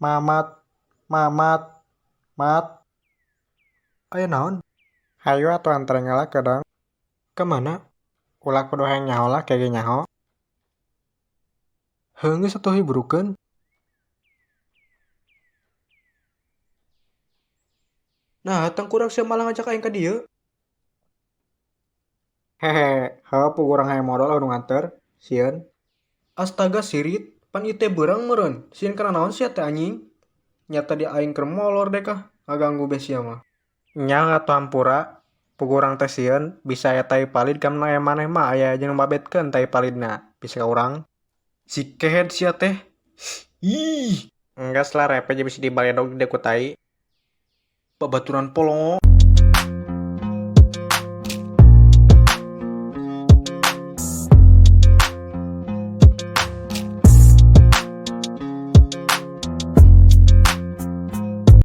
Mamat, Mamat, Mat. Aya naon? Hayu atuh anter heula keudang. Ka mana? Ulah kudu hayang nyaho lah ke ge nyaho. Heuh geus atuh hiburukeun. Nah, tangkurak sia malah ngajak aing ka dieu. Hehe, heuh puguh urang hayang modol euweuh nu nganter. Sieun. Astaga sirit, pan ieu teh beurang meureun. Sieun kana naon sia teh anjing? Nya tadi aing keur molor dek ah, ngaganggu be sia mah. Nya atuh hampura. Puguh urang teh sieun bisa aya tai palid kamana aya maneh mah aya jeung nu mabetkeun tai palidna bisa ka urang. Si kehed sia teh. Ih, Enggeus lah repe jeung bisi dibaledog di ku tai. Babaturan polongo.